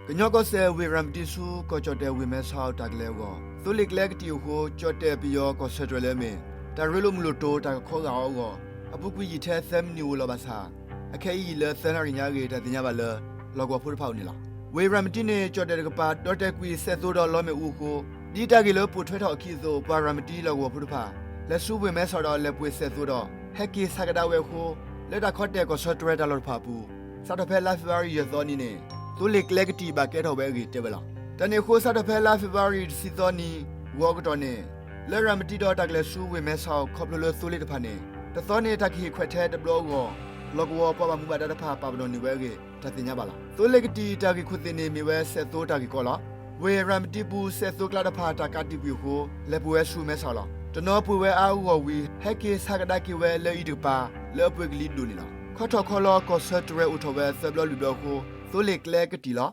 ကညီကီၢ်စဲၣ် ဝ့ၢ်ရၤမတံဆူ ကီၢ်ကၠီၣ်တဲၣ်ဝ့ၢ်မဲဆီးတၢ်ကလဲၤအဂီၢ် သိလ့ၣ်ကျဲကတံာ်အဃိ ကၠီၣ်တဲၣ်ပယီၤကီၢ်ဆၢတြဲၤလၢအမ့ၢ် တၢ်ရ့လိာ်မုာ်လိာ်တိၤတၢ်ကခီဂာ်အီၤအဂီၢ် အပူၤကွံာ်ယံာ်ထဲသၢမံးနံးအိၣ်လီၤဘၣ်ဆၣ် အခဲအံၤယံာ်လၢသၢနၣ်ရံၣ်ညါအဂ့ၢ် တၢ်သ့ၣ်ညါဘၣ်လၢ လီၢ်ကဝီၤဖိတဖၣ်အအိၣ်န့ၣ်လီၤ. ဝ့ၢ်ရၤမတံန့ၣ် ကၠီၣ်တဲၣ်တကပၤ ဒီတဲာ်ကွံာ်စဲးသိဒီးလီမ့ၣ်အူအဃိ ဒ်တၢ်ဂ့ၢ်လၢပိာ်ထွဲထီၣ်အခံအသိး ပှၤရၤမတံလီၢ်ကဝီၤဖိတဖၣ် လဲၤဆူဝ့ၢ်မဲဆီးဒီးလဲၤပှ့ၤစဲးသိဒီး ဟဲက့ၤဆါကဒါဝဲအဃိ လၢတၢ်ခီတဲာ်ကီၢ်ဆၢတြဲၤတၢ်လီၢ်တဖၣ်အပူၤ စးထီၣ်ဖဲလါဖ့ၤဘြူၤအါရံၤ ယဲၢ်သီအနံၤန့ၣ် သိလ့ၣ်ကျဲကတံာ်ဘၣ်ကဲထီၣ်ဝဲအဂ့ၢ်တဲဝဲလီၤ. တၢ်န့ၣ်အဃိ စးထီၣ်ဖဲလါဖ့ၤဘြူၤအါရံၤ တဆံသီအနံၤ ဂီၤအကတီၢ်န့ၣ် လၢရၤမတံဒီးတၢ်ကလဲၤဆူဝ့ၢ်မဲဆီးခီဖျိလၢသိလ့ၣ်တဖၣ်န့ၣ် တသီန့ၣ် တၢ်ကဟ့ၣ်ခွဲးထဲတဘျီအဂီၢ် လီၢ်ကဝီၤပှၤဘၣ်မူဘၣ်ဒါတဖၣ် ပာ်ပနီၣ်န့ၢ်ဝဲအဂ့ၢ် တၢ်သ့ၣ်ညါဘၣ်လီၤ. သိလ့ၣ်ကတံာ်တၢ်ဂ့ၢ်ခိၣ်သ့ၣ်န့ၣ် မ့ၢ်ဝဲစဲးသိတၢ်ဂ့ၢ်ကီလီၤ. ဝ့ၢ်ရၤမတံပူၤ စဲးသိကျါတဖၣ် တၢ်ကးတံာ်ကွံာ်အဃိ လဲၤပှ့ၤဝဲဆူမဲဆီးလီၤ. တနီၤပှ့ၤဝဲအါအဂီၢ်ဝံၤ ဟဲက့ၤဆါကဒါက့ၤဝဲလၢအံၤတကပၤ လၢအပှ့ၤကလံၤဒိၣ်န့ၣ်လီၤ. ခီထီၣ်ခီလီၤ ကီၢ်ဆၢတြဲၤအိၣ်ထီၣ်ဝဲသၢဘျီလွံၢ်ဘျီအဃိ သိလ့ၣ်ကျဲကတံာ်လီၤ.